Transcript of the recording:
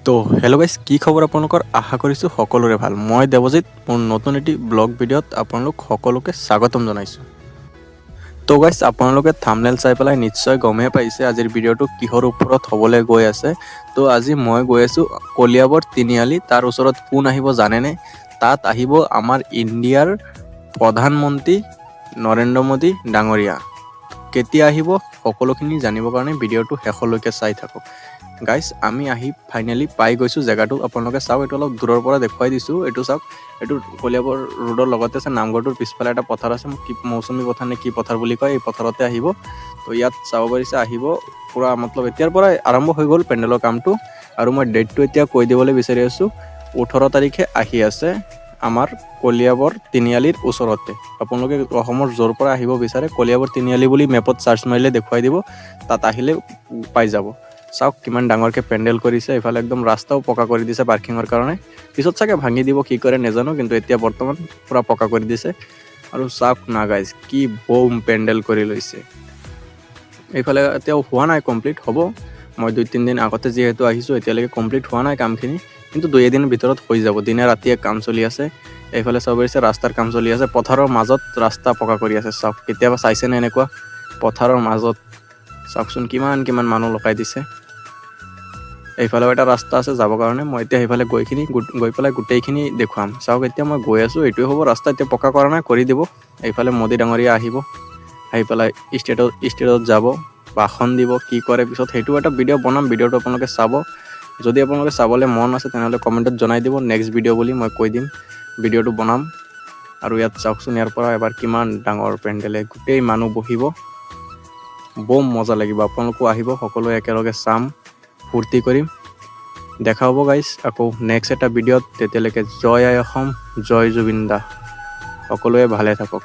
তো hello' guys, কি খবৰ আপোনালোকৰ? আশা কৰিছোঁ সকলোৰে ভাল। মই দেৱজিত, মোৰ নতুন এটি ব্লগ ভিডিঅ'ত আপোনালোক সকলোকে স্বাগতম জনাইছোঁ। তো গাইজ, আপোনালোকে থামনেল চাই পেলাই নিশ্চয় গমেই পাইছে আজিৰ ভিডিঅ'টো কিহৰ ওপৰত হ'বলৈ গৈ আছে। তো আজি মই গৈ আছোঁ কলিয়াবৰ তিনিআলি। তাৰ ওচৰত কোন আহিব জানেনে? তাত আহিব আমাৰ ইণ্ডিয়াৰ প্ৰধানমন্ত্ৰী নৰেন্দ্ৰ মোদী ডাঙৰীয়া। কেতিয়া আহিব, সকলোখিনি জানিবৰ কাৰণে ভিডিঅ'টো শেষলৈকে চাই থাকক। গাইজ, আমি আহি ফাইনেলি পাই গৈছোঁ জেগাটো। আপোনালোকে চাওক, এইটো অলপ দূৰৰ পৰা দেখুৱাই দিছোঁ। এইটো চাওক, এইটো কলিয়াবৰ ৰোডৰ লগতে আছে। নামঘৰটোৰ পিছফালে এটা পথাৰ আছে, কি মৌচুমী পথাৰ নে কি পথাৰ বুলি কয়, এই পথাৰতে আহিব। তো ইয়াত চাব পাৰিছে, আহিব পূৰা মতলব এতিয়াৰ পৰাই আৰম্ভ হৈ গ'ল পেণ্ডেলৰ কামটো। আৰু মই ডেটটো এতিয়া কৈ দিবলৈ বিচাৰি আছোঁ, 18 তাৰিখে আহি আছে আমাৰ কলিয়াবৰ তিনিআলিৰ ওচৰতে। আপোনালোকে অসমৰ য'ৰ পৰা আহিব বিচাৰে, কলিয়াবৰ তিনিআলি বুলি মেপত চাৰ্চ মাৰিলে দেখুৱাই দিব, তাত আহিলে পাই যাব। চাওক কিমান ডাঙৰকৈ পেণ্ডেল কৰিছে। এইফালে একদম ৰাস্তাও পকা কৰি দিছে পাৰ্কিঙৰ কাৰণে। পিছত চাগে ভাঙি দিব, কি কৰে নাজানো, কিন্তু এতিয়া বৰ্তমান পূৰা পকা কৰি দিছে। আৰু চাওক না গাইজ, কি বম পেণ্ডেল কৰি লৈছে। এইফালে এতিয়াও হোৱা নাই, কমপ্লিট হ'ব। মই 2-3 দিন আগতে যিহেতু আহিছোঁ, এতিয়ালৈকে কমপ্লিট হোৱা নাই কামখিনি, কিন্তু দুই এদিনৰ ভিতৰত হৈ যাব। দিনে ৰাতিয়ে কাম চলি আছে। এইফালে চাব পাৰিছে, ৰাস্তাৰ কাম চলি আছে। পথাৰৰ মাজত ৰাস্তা পকা কৰি আছে। চাওক, কেতিয়াবা চাইছেনে এনেকুৱা পথাৰৰ মাজত? চাওকচোন, কিমান কিমান মানুহ লগাই দিছে। এইফালেও এটা ৰাস্তা আছে যাবৰ কাৰণে। মই এতিয়া সেইফালে গৈ পেলাই গোটেইখিনি দেখুৱাম। চাওক, এতিয়া মই গৈ আছোঁ, এইটোৱে হ'ব ৰাস্তা। এতিয়া পকা কৰা নাই, কৰি দিব। এইফালে মোদী ডাঙৰীয়া আহিব, আহি পেলাই ষ্টেজত যাব, ভাষণ দিব, কি কৰে পিছত সেইটো এটা ভিডিঅ' বনাম। ভিডিঅ'টো আপোনালোকে চাব। যদি আপোনালোকে চাবলৈ মন আছে, তেনেহ'লে কমেণ্টত জনাই দিব নেক্সট ভিডিঅ' বুলি, মই কৈ দিম, ভিডিঅ'টো বনাম। আৰু ইয়াত চাওকচোন, ইয়াৰ পৰা এবাৰ কিমান ডাঙৰ পেণ্ডেলে, গোটেই মানুহ বহিব, বম মজা লাগিব। আপোনালোকো আহিব, সকলোৱে একেলগে চাম, ফূৰ্তি কৰিম। দেখা হ'ব গাইজ আকৌ নেক্সট এটা ভিডিঅ'ত। তেতিয়ালৈকে জয় আই অসম, জয় জুবিন দা। সকলোৱে ভালে থাকক।